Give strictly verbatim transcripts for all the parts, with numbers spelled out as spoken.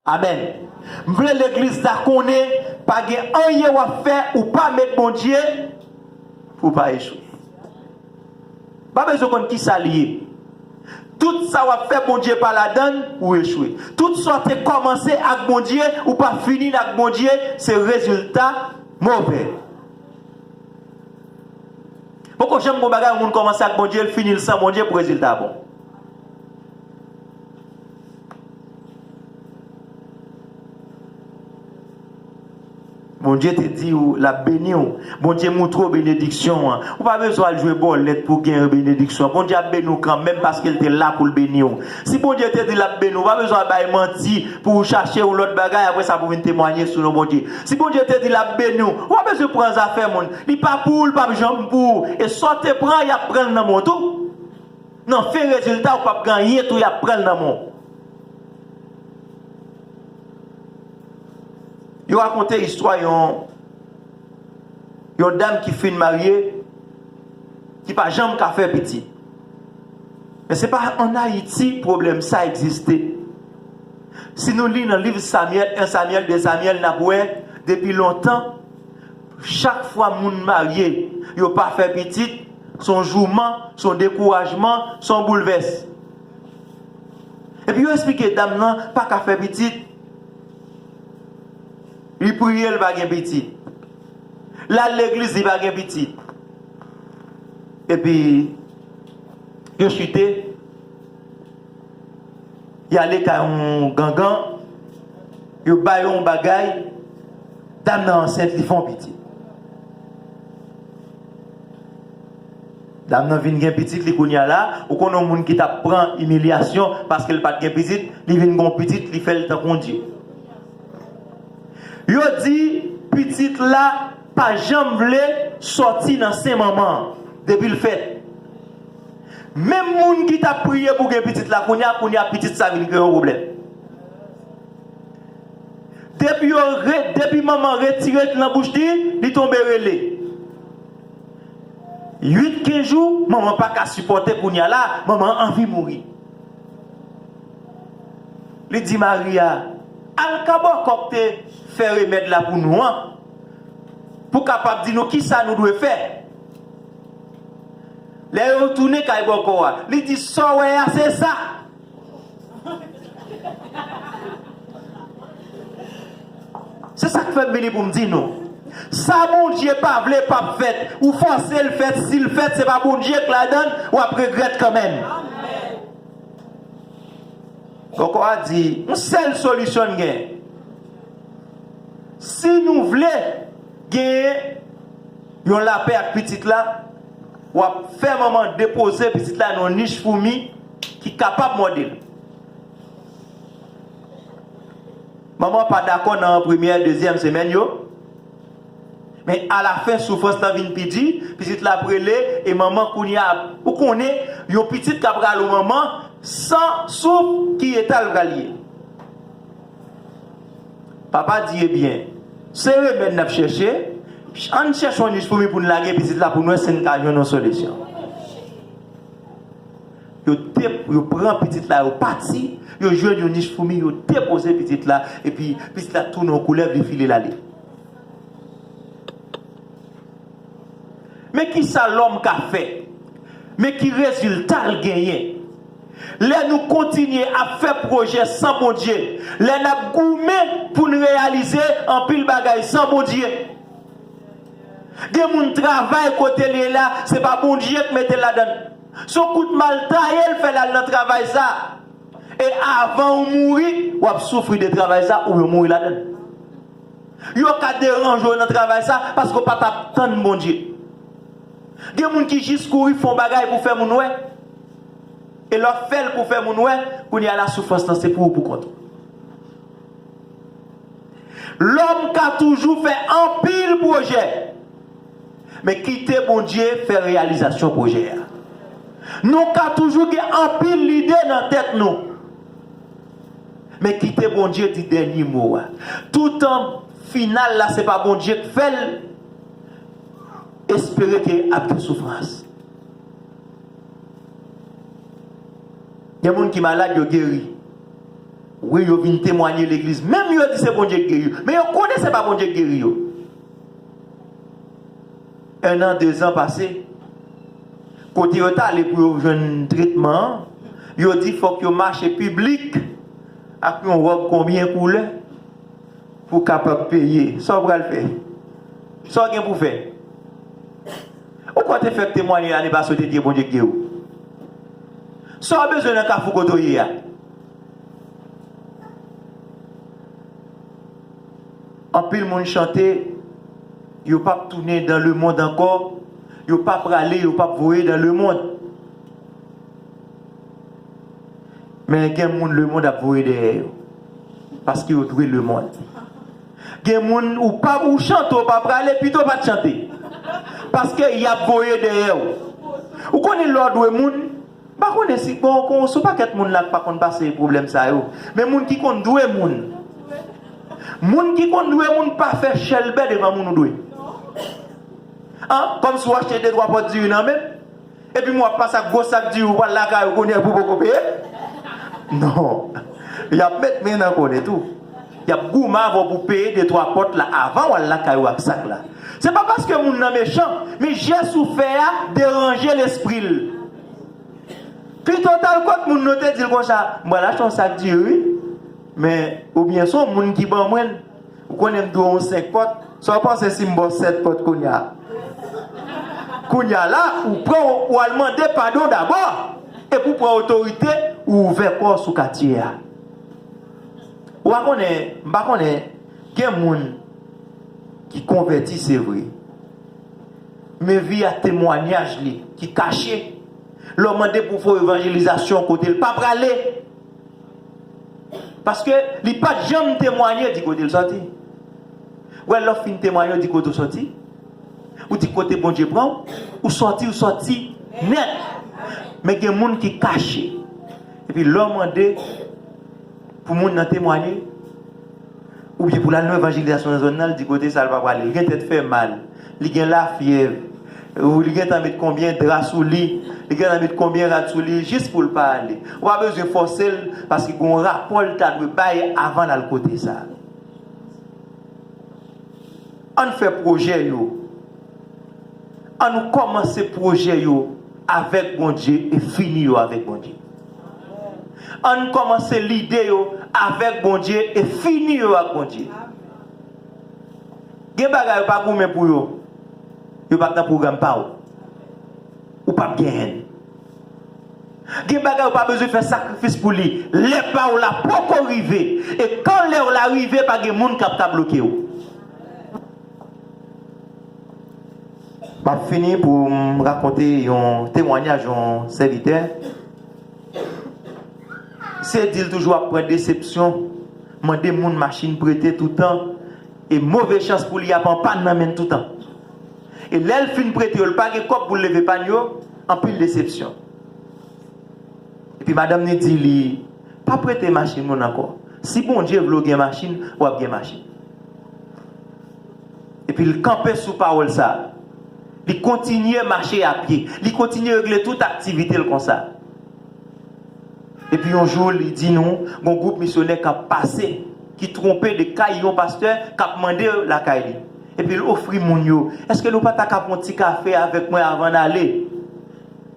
Amèn. M vle legliz la konnen pa gen anyen w ap fè ou pa met Bondye pou w pa echwe. Pa bezwen konn kisa l ye. Tout sa w ap fè Bondye pa ladann, ou echwe. Tout sa w te kòmanse ak Bondye, ou pa fini l ak Bondye, se rezilta move. Poko janm gon bagay yon moun kòmanse ak Bondye, l fini l san Bondye pou rezilta bon. Bondye te di w l ap beni w. Bondye moutre w benediksyon an. Ou pa bezwen al jwe bòlèt pou w gen benediksyon an. Bondye ap beni w kanmenm paske l te la pou l beni w. Si Bondye te di l ap beni w, ou pa bezwen al bay manti pou w chache yon lòt bagay, apre sa pou w vin temwaye sou non Bondye. Si Bondye te di l ap beni w, ou pa bezwen pran zafè moun. Li pa pou ou, li p ap janm pou ou. E sa w te pran, y ap pran l nan men w tou. Nan fen rezilta, ou p ap gen anyen tou, y ap pran l nan men w. Yo rakonte istwa yon, yon dam ki fin marye, ki pa janm ka fè pitit. Men se pa ann Ayiti pwoblèm sa egziste. Si nou li nan liv Samyèl, en Samyèl, de Samyèl, n ap wè, depi lontan, chak fwa moun marye, yo pa fè pitit, se yon jouman, se yon dekourajman, se yon boulvès. Epi yo eksplike dam nan pa ka fè pitit. Li priye, li pa gen pitit. L al legliz, li pa gen pitit. Epi yo chite, y ale kay yon gangan, yo ba yo yon bagay, dam nan ansent, li fè yon pitit. Dam nan vin gen pitit li kounye a la, ou konnen yon moun ki t ap pran imilyasyon paske l pa t gen pitit, li vin gen yon pitit, li fè l tankou yon dye. Yo di pitit la pa janm vle sòti nan sen manman an depi l fèt. Menm moun ki t ap priye pou gen pitit la, kounye a, kounye a, pitit sa vin kreye yon pwoblèm. Depi yo re-, depi manman retire l nan bouch li, li tonbe rele. Uit, kenz jou, manman pa ka sipòte kounye a la, manman anvi mouri. Li di mari a, al ka bòkò k te fè remèd la pou nou an, pou kapab di nou kisa nou dwe fè. Lè yo tounen kay bòkò a, li di, sa w wè a, se sa. Se sa k fè m vini pou m di nou. Sa Bondye pa vle p ap fèt. Ou fòse l fèt, si l fèt, se pa Bondye k ladann, w ap regrèt kanmenm. Bòkò a di, yon sèl solisyon n gen. Si nou vle genyen yon lapè ak pitit la, w ap fè manman depoze pitit la nan yon nich foumi ki kapab mòde l. Manman pa dakò nan premyè, dezyèm semèn yo. Men alafen, soufrans lan vin pi di, pitit la ap rele, e manman kounye a, ou konnen, yon pitit k ap rale yon manman, san souf, ki eta l pral ye? Papa di, ebyen, se remèd n ap chèche, ann chèche yon nich foumi pou n lage pitit la pou n wè si n ka jwenn yon solisyon. Yo te, yo pran pitit la, yo pati, yo jwenn yon nich foumi, yo depoze pitit la, epi pitit la tounen yon koulèv, li file l ale. Men ki sa lòm ka fè? Men ki rezilta l genyen? Lè nou kontinye ap fè pwojè san Bondye, lè n ap goumen pou n reyalize anpil bagay san Bondye, gen moun travay kote l ye la, se pa Bondye k mete l ladan l. Se yon kout mal taye l fè l al nan travay sa. E avan ou mouri, w ap soufri de travay sa oubyen w mouri ladan l. Yo ka deranje w nan travay sa paske w pa t ap tann Bondye. Gen moun ki jis kouri fè yon bagay pou fè moun wè. E lè w fè l pou fè moun wè, kounye a la soufrans lan se pou ou poukont ou. Lòm ka toujou fè anpil pwojè, men kite Bondye fè reyalizasyon pwojè a. Nou ka toujou gen anpil lide nan tèt nou, men kite Bondye di dènye mo a. Toutan final la se pa Bondye k fè l, espere ke ap gen soufrans. Gen moun ki malad, yo geri. Wi, yo vin temwanye legliz. Menm yo di se Bondye k geri yo. Men yo konnen se pa Bondye k geri yo. En an, dezan pase. Kote yo t ale pou yo jwenn tretman an, yo di fòk yo mache piblik ak yon wòb konbyen koulè pou kapab peye. Sa w pral fè? Sa w gen pou fè? Ou kwè w te fèk temwanye ane pase, w te di e Bondye k geri w? Sa w bezwen nan kafou kote w ye a? Anpil moun chante, yo p ap tounen dan lemonn ankò, yo p ap prale, yo p ap voye dan lemonn. Men gen moun lemonn ap voye dèyè yo, paske yo dwe lemonn. Gen moun ou pa, ou chante, ou pa prale, pito pa t chante, paske y ap voye dèyè w. Ou konnen lè w dwe moun, m pa konnen si, bon, kon, sou pakèt moun la k pa konn pase pwoblèm sa yo. Men moun ki konn dwe moun, moun ki konn dwe moun pa fè chèlbè devan moun ou dwe. An, kòmsi w achte de twa pòt diri nan men m, epi m w ap pase ak gwo sak diri, ou pral lakay ou kounye a pou poko peye? Non. Y ap met men nan konnen tou. Y ap goumen avè w pou peye de twa pòt la avan w al lakay ou ak sak la. Se pa paske moun nan mechan, men jès ou fè a deranje lespri l. Pito w t al kot moun nan, w te di l konsa, m pral achte yon sak diri, wi, men, oubyen se yon moun ki ban mwen l. Ou konnen m dwe w yon senk pòt. Sa w panse si m ba w sèt pòt kounye a? Kounye a la, ou pran, ou al mande padon dabò, epi w pran otorite, ou ouvè kò w sou katye a. Ou pa konnen, m pa konnen, gen moun ki konvèti, se vre. Men vi a, temwanyaj li ki kache. Lè w mande pou fè evanjelizasyon kote l pa prale. Paske li pa t janm temwanye di kote l sòti. Wè, lè w fin temwanye, w di kote w sòti. Ou di kote Bondye pran w, ou sòti, ou sòti nèt. Men gen moun ki kache. Epi lè w mande pou moun nan temwanye, oubyen pou l al nan evanjelizasyon nan zòn nan, li di kote sa l pa prale. Li gen tèt fè mal, li gen lafyèv, ou li gentan met konbyen dra sou li, li gentan met konbyen rad sou li, jis pou l pa ale. Ou pa bezwen fòse l, paske gen yon rapò l ta dwe bay avan l al kote sa. Ann fè pwojè yo. Ann nou kòmanse pwojè yo avèk Bondye e fini yo avèk Bondye. Ann kòmanse lide yo avèk Bondye e fini yo ak Bondye. Gen bagay ou pa goumen pou yo, yo pa t nan pwogram pa w. Ou p ap genyen l. Gen bagay ou pa bezwen fè sakrifis pou li. Lè pa w la poko rive. E kan lè w la rive, pa gen moun k ap ka bloke w. M ap fini pou m rakonte yon temwanyaj yon sèvitè. Se di l toujou ap pran desepsyon, mande moun machin prete toutan, e move chans pou li ap an pàn nan men l toutan. E lè l fin prete yo, l pa gen kòb pou l leve pàn yo, anpil desepsyon. Epi madanm ni di li, pa prete machin moun ankò. Si Bondye vle w gen machin, w ap gen machin. Epi l kanpe sou pawòl sa a. Li kontinye mache a pye. Li kontinye regle tout aktivite l konsa. Epi yon jou, li di nou, gon gwoup misyonè k ap pase, ki twonpe de kay yon pastè, k ap mande lakay li. Epi l ofri moun yo, èske nou pa ta ka pran yon ti kafe avèk mwen avan n ale?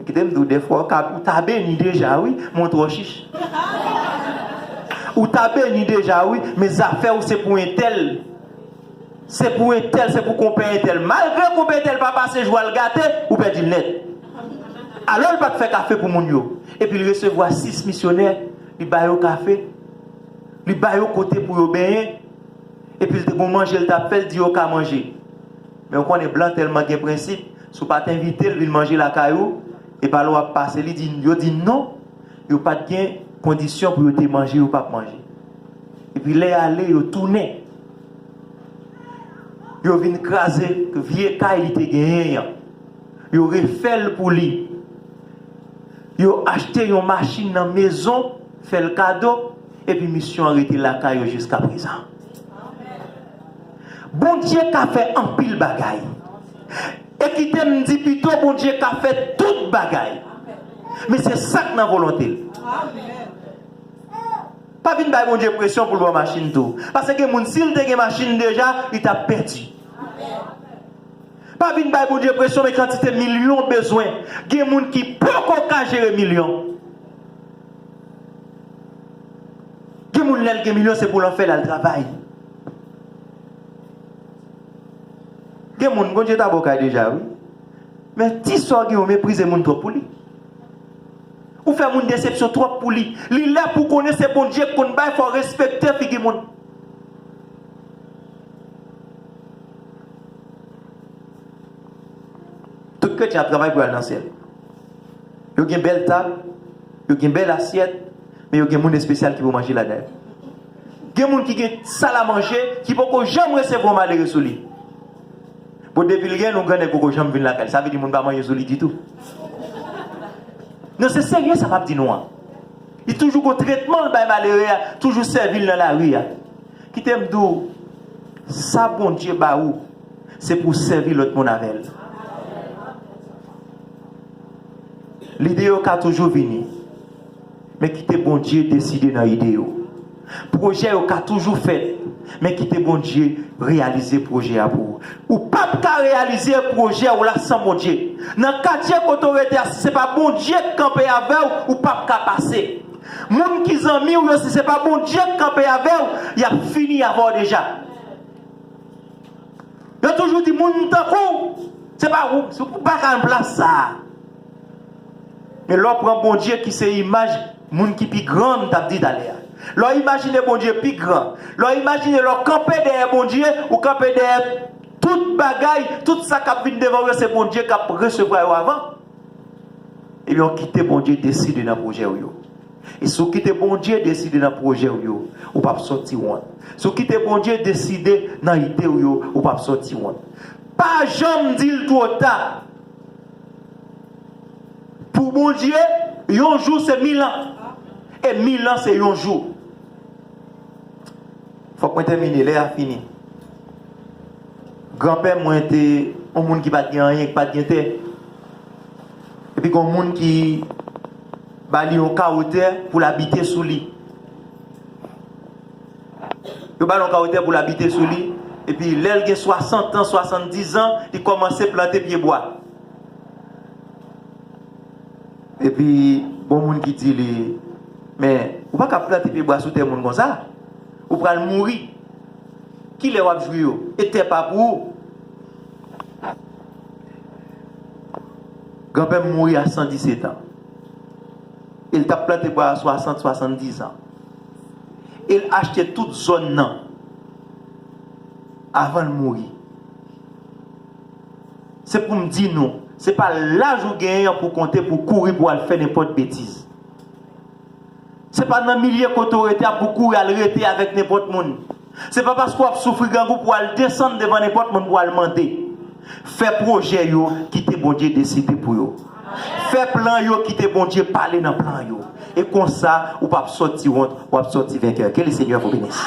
Kite m di w, dèfwa, w ka, ou ta beni deja, wi, men w twò chich. Ou ta beni deja, wi, men zafè w se pou entèl. Se pou entèl, se pou konpè entèl. Malgre konpè entèl pa pase jou a, l gate, ou pèdi l nèt. Alò, l pa t fè kafe pou moun yo. Epi l resevwa sis misyonè, li ba yo kafe, li ba yo kote pou yo benyen. Epi l te gon manje l t ap fè, l di yo ka manje. Men w konnen blan tèlman gen prensip, si w pa t envite l vin manje lakay ou, epa lè w ap pase, li di, yo di non, yo pa t gen kondisyon pou yo te manje, yo p ap manje. Epi lè y ale, yo tounen. Yo vin kraze vye kay li te genyen an. Yo refè l pou li. Yo achte yon machin nan mezon, fè l kado, epi misyon an rete lakay yo jiskaprezan. Bondye ka fè anpil bagay. E kite m di pito, Bondye ka fè tout bagay. Men se sa k nan volonte l. Pa vin bay Bondye presyon pou l ba w machin tou. Paske gen moun, si l te gen machin deja, li t ap pèdi. Pa vin bay Bondye presyon, men kantite milyon w bezwen. Gen moun ki poko ka jere milyon. Gen moun, lè l gen milyon, se pou l an fè l al travay. Gen moun, Bondye ta ba w kay deja, wi. Men ti sa w gen, ou meprize moun twòp pou li. Ou fè moun desepsyon twòp pou li. Li lè pou w konnen se Bondye k konn bay, fò w respekte figi moun. Tout kretyen ap travay pou y al nan syèl. Yo gen bèl tab, yo gen bèl asyèt, men yo gen moun espesyal ki pou manje ladan yo. Gen moun ki gen sal a manje, ki poko janm resevwa malere sou li. Bon, depi l gen, yon grannèg poko janm vin lakay li. Sa vle di moun pa manje sou li ditou. Non, se serye sa m ap di nou an. Li toujou gon tretman l bay malere a, toujou sèvi l nan lari a. Kite m di w, sa Bondye ba ou, se pou w sèvi lòt moun avè l. Lide yo ka toujou vini, men kite Bondye deside nan ide yo. Pwojè yo ka toujou fèt, men kite Bondye reyalize pwojè a pou ou. Ou p ap ka reyalize pwojè w la san Bondye. Nan katye kote w rete a, si se pa Bondye k kanpe avè w, ou p ap ka pase. Moun ki zanmi w yo, si se pa Bondye k kanpe avè w, y ap fini avè w deja. Yo toujou di moun tankou w, se pa ou, se ou pa ka nan plas sa a. Men lè w pran Bondye ki se imaj moun ki pi gran, m t ap di talè a. Lè w imajine Bondye pi gran, lè w imajine lè w kanpe dèyè Bondye, ou kanpe dèyè tout bagay, tout sa k ap vin devan w yo, se Bondye k ap resevwa yo avan. Ebyen, w kite Bondye deside nan pwojè w yo. E si w kite Bondye deside nan pwojè w yo, ou p ap sòti wont. Si w kite Bondye deside nan ide w yo, ou p ap sòti wont. Pa janm di l twò ta. Pou Bondye, yon jou se mil an. E mil an se yon jou. Fòk mwen tèmine, lè a fini. Granpè mwen te yon moun ki pa t gen anyen, ki pa t gen tè. Epi gen yon moun ki ba li yon kawo tè pou l abite sou li. Yo ba l yon kawo tè pou l abite sou li. Epi lè l gen swasant an, swasanndiz an, li kòmanse plante pyebwa. Epi, gon moun ki di li, men, ou pa ka plante pyebwa sou tè moun konsa. Ou pral mouri. Kilè w ap jwi yo? E tè pa pou ou. Granpè m mouri a san disèt an. E l t ap plante bwa a swasant, swasanndiz an. E l achte tout zòn nan avan l mouri. Se pou m di nou, se pa laj ou genyen an pou w konte pou w kouri pou w al fè nenpòt betiz. Se pa nan milye kote w rete a pou w kouri al rete avèk nenpòt moun. Se pa paske w ap soufri grangou pou w al desann devan nenpòt moun pou w al mande. Fè pwojè yo, kite Bondye deside pou yo. Fè plan yo, kite Bondye pale nan plan yo. E konsa, ou p ap sòti wont, w ap sòti venkè. Que le Seigneur vous bénisse.